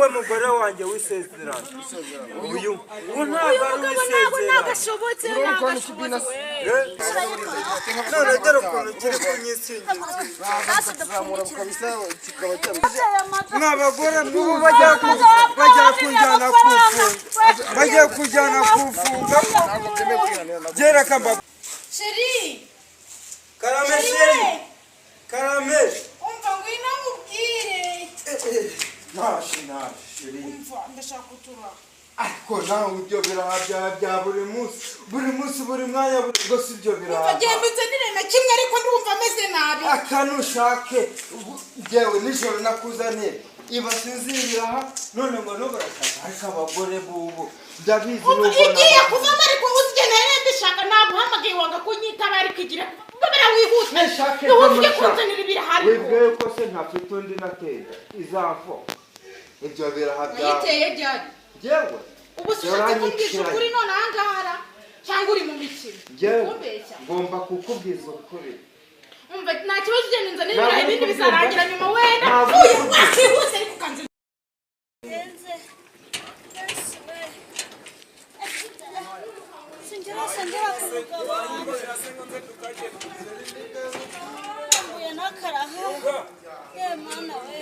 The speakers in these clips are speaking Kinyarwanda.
niwe mugore wanjye w'isezerano. Uyu ntabwo ari uw'isezerano. Nagashobotse nagashobotse. None dore ukuntu kiri kunyisingiza. Mwabagore mubu bajya kunjyana kufunga. Bajya kujyana kufunga. Gera kamba. Sheri. Karame sheri. Karame. Umva ngwino mubwire. Nashi nashi sheri. Umva ndashaka kutura. Ariko nawe ibyo biraha bya buri munsi. Buri munsi buri mwanya rwose ibyo biraha. Umva genda unzanire na kimwe ariko ndumva ameze nabi. Akanushake jewe nijoro nakuzaniye. Iba sinzibiraha none ngo nubarashaka ariko abagore bubu ndabizi nuko igiye kuvamo ariko uzigenera mbishaka naguhamagaye wanga kunyitaba ariko igira kubera wihute wihute kunzanira ibiraha ariko wibwiye ko se ntafite undi natera izafo ibyo biraha bya nayiteye byari jewe ubu ushatse kumbwiza ukuri none ahangahara cyangwa uri mu mikino jewe ngomba kukubwiza ukuri. Umva nta kibazo ugenda unzanira ibirayi ibindi bizarangira nyuma wenda uyu wakihuse ariko ukanze singera ku mugabo wanjye mbuye n'akaraha ye mana we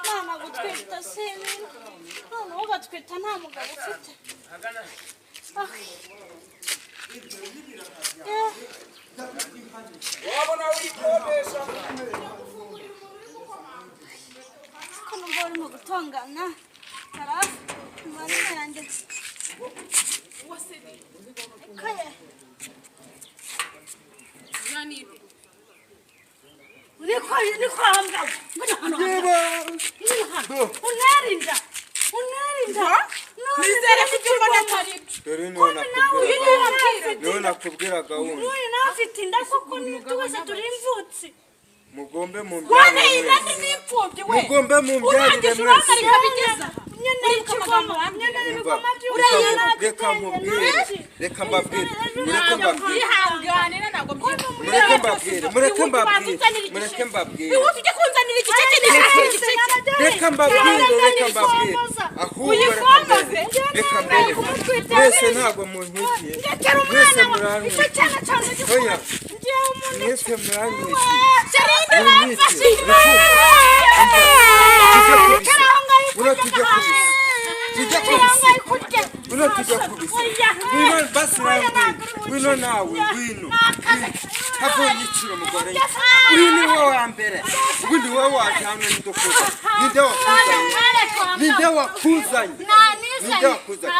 mama gutwita sini none ugatwita nta mugabo ufite. Ko numva urimo gutongana harafu imana yanjye unarinda nizere ko ibyo mbona atari ibyo. Dore nakubwira gahunda. N'uyu nawe afite inda koko twese turi imvutsi. Mugombe mumbyarire mwese. Mugombe mumbyarire mwese. Reka mbabwire. Mureke mbabwire. Mureke mbabwire. Reka mbabwire. Ahubwo reka mbere. Mwese ntabwo munkwikiye. Mwese murantwikiye. Oya. Mwese murantwikiye. Ngwino basi nawe ngwino nawe ngwino havuye umugore uyu ni wowe wa mbere ubundi wowe waje hano n'idokuza ninde wakuzanye ninde wakuzanye ninde wakuzanye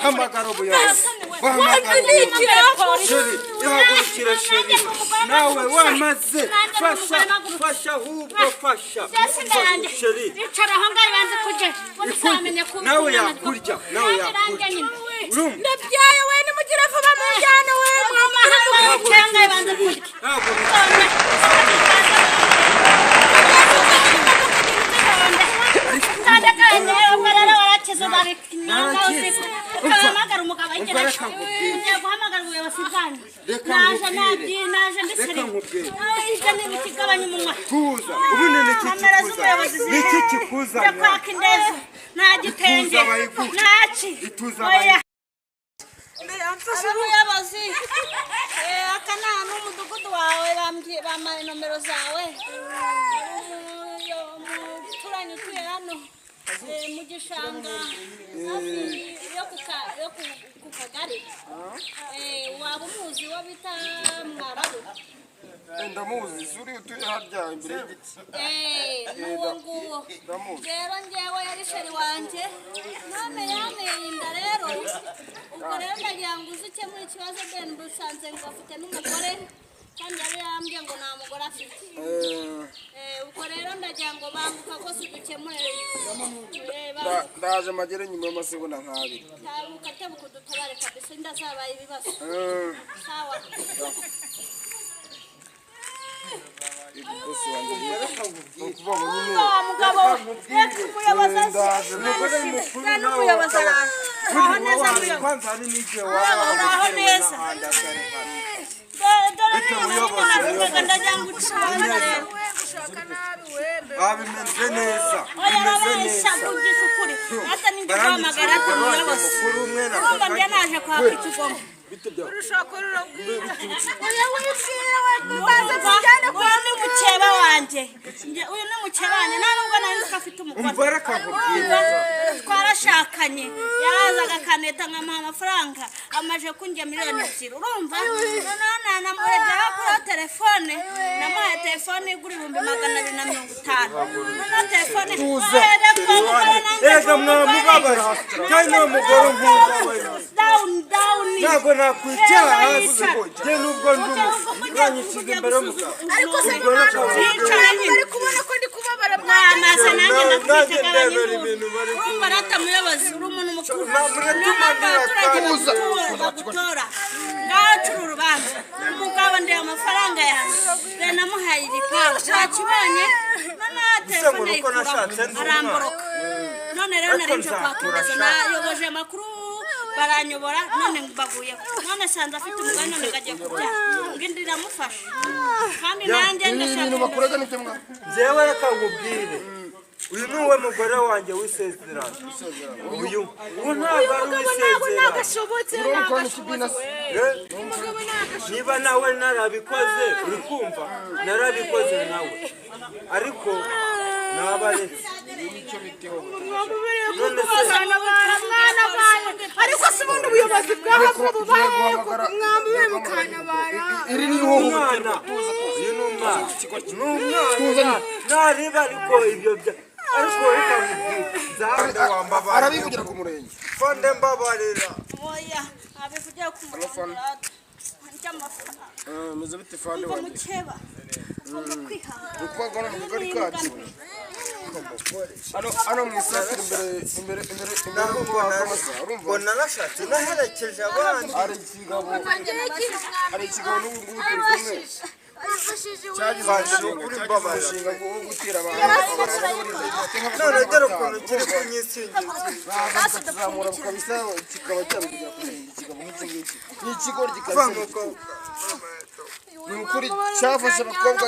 hamagara ubuyobozi wahamagara sheri ihagurukire sheri nawe wamaze fasha fasha ahubwo fasha sheri nawe yakurya nawe yakurya ndabyaye we nimugira vuba mujyane we Abayobozi aka ni umudugudu wawe bampaye nomero zawe umuturanyi utuye hano mu gishanga hafi yo ku kagari waba umuzi wo bita Mwarabu? Ndamuzi suri utuye harya imbere y'igiti n'uwo nguwo rero ngewe yari sheri wanjye none yanteye inda rero ubwo rero ndagira ngo uze ukemure ikibazo Ben busanze ngo afite n'umugore kandi yari yambwiye ngo nta mugore afite ubwo rero ndagira ngo banguka rwose udukemure ndaje magere nyuma y'amasegonda nk'abiri tabuka tabuka udutabare kabisa inda zabaye ibibazo sawa. Bimeze neza. Oya, arabeshya, mvugisha ukuri. Ata ninjye uhamagara ati muyobozi. Urumva njye naje kwaka ikigoma. Oya, wibwira we, baze tujyane kwa Uyu ni mukeba wanjye. Uyu ni mukeba wanjye, nta nubwo nari nzi ko afite umugore. Umva reka nkubwire. Twarashakanye, yarazaga akaneta nkamuha amafaranga, amaje kunjya 2,000,000. Urumva noneho nanamurebyeho kuri telefone, namuhaye telefone igura 250,000. Noneho telefone Tuza. Erega mwamubabaje kandi ni umugore nkunda we. Down down. Ntabwo nakwicara hasi njye nubwo ndi uranyishyize imbere y'umugabo. Ariko se Ubwo reka Yicara nyine. bari kubona ko ndi kubabara. Mwamaze nanjye Nanjye ndakwita ndebera ibintu bari urumva rata muyobozi, uri umuntu mukuru. Muratuma Niyo mpamvu abaturage Tuza. bagutora. Ngaho cura urubanza. Umugabo ndeba amafaranga yanjye, dore namuhaye igipangu wakibonye. Noneho telefone ngo nuko ayikuramo nashatse ndi umwana. aramboroka. None rero Ariko nari nje kwaka nzakura indezo, sha. nayoboje amakuru baranyobora, none mbaguyeho. None sanze afite umugore, none ngagiye kubyara ngo indi iramufasha, kandi nanjye Ibi ndashaka bintu bakorega nibyo mwa. Njyewe reka nkubwire, uyu ni uwe mugore wanjye w'isezerano. Uyu ubu ntabwo ari Umugabo ntabwo uw'isezerano. nagashobotse. Urumva ni kibina se. Eh? Niba nawe narabikoze, uri kumva narabikoze nawe, ariko nabaretse. None se Ariko se ubundi ubuyobozi bwaha bwo bubahe mwamube mukantabara? Iri ni umwana ihohoterwa. uyu ni umwana, ni umwana ntareba. Ariko ibyo bya ariko reka nkubwire, nzahande wambabarira. Arabivugira ku murenge. Fande mbabarira. Oya, abivugiye ku murongo njya amafaranga. Meze bite fande Umva wanjye? mukeba, ugomba kwihangana. Ukuvuga ngo ni kagari kacu. Hano mu isatire imbere imbere imbere imbere Naho y'uko mbona amasa urumva ngo narashatse naherekeje abandi. Hari ikigabo n'ubu ngubu turi kumwe cyagize Fande, umushinga ukuri cyagize mbabarira. umushinga wo gutera abantu None dore ukuntu kiri kunyisingiza. bakazamura kabisa kikaba cyabigira ku murenge. Ikigabo nk'iki ngiki ni ikigoryi Kuva kabisa. nuko Ni ukuri cyafashe abakobwa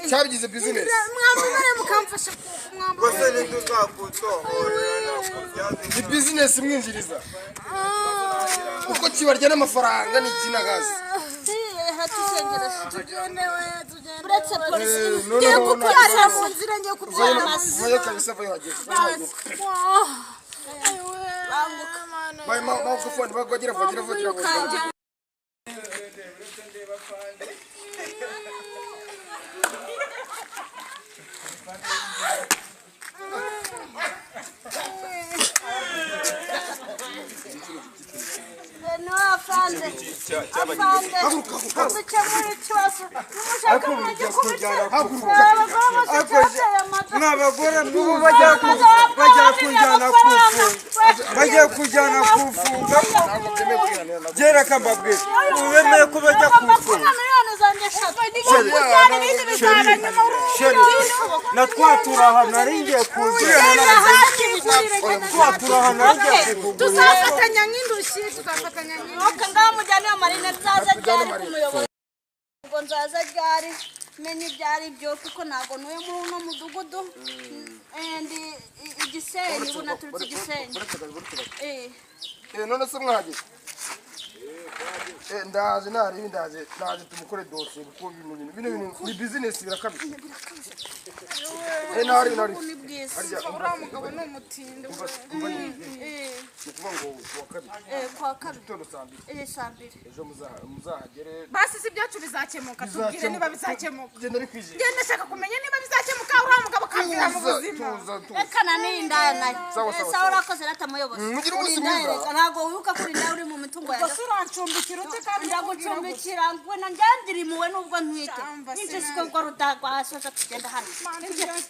cyabigize bizinesi. Mwamubare mukamfasha mwamubare. Rwose ntituzagutohorera nakubyaza. Ni bizinesi imwinjiriza kuko kibarya n'amafaranga ni ikinagazi. Tugende we, tugende. Uretse polisi. Ngiye Noneho kubyara mu nzira, ngiye kubyara. Vayo kabisa, vayo hageze, vayo hageze. Vayo mafufoni bagira bagira bagira bagira. No afande, afande, dukemura ikibazo nimushaka mujye kujyana kubikemura. Abagore bose cyateye amata. Mwa bagore mubu bajya bajya kunjyana kufunga, bajya kujyana kufunga. Ntabwo byemewe kwihanira nabwo. Gereka mbabwire, wemeye ko bajya Bagomba kufunga. kumpa 3,000,000. Chéri, chéri, na twatura ahantu nari ngiye kuzana, twatura ahantu nari ngiye kukugurira. Tuzafatanya nk'indushyi, tuzafatanya nk'indushyi. Ok, ngaho mujyane iyo marine. Nzaza ryari ku muyobozi? Ubwo nzaza ryari menye ibyo ari byo? Kuko ntabwo ntuye muri uno mudugudu. Ndi Igisenyi, ubu naturutse Igisenyi. Uretse gato, uretse gato. Eh. None se mwahageze? Ndaje naribi, ndaje ndaje tumukore dosiye kuko bino bintu ni business birakabije. Nari nari. Ni bwiza. Harya Uriya mugabo ni umutindi. Umva umva nyine. Ni ukuvuga ngo kuwa kabiri. Kwa kabiri. Gitondo saa 2. Saa 2. Ejo muzahagere. Basi si ibyacu bizakemuka? Tubwire niba bizakemuka. Genda bikwije. Njye ndashaka kumenya niba bizakemuka, uriya mugabo akambwira mu Tuza buzima. tuza tuza. Reka na n'indaya nayo. Sawa, sawa, Sawa, sawa. urakoze rata muyobozi. Mugire umunsi Uri indaya. mwiza. Reka, ntabwo wibuka ko uri indaya, uri mu mitungo yanjye. Gusa urancumbikira ute kandi ukubwira gutya? Ndagucumbikira ngwino, njyandirimuwe nubwo ntwite. Cyangwa se Ninjye nawe. siko ngo rudagwa hasi hoza tugenda hano. Mana, tugende.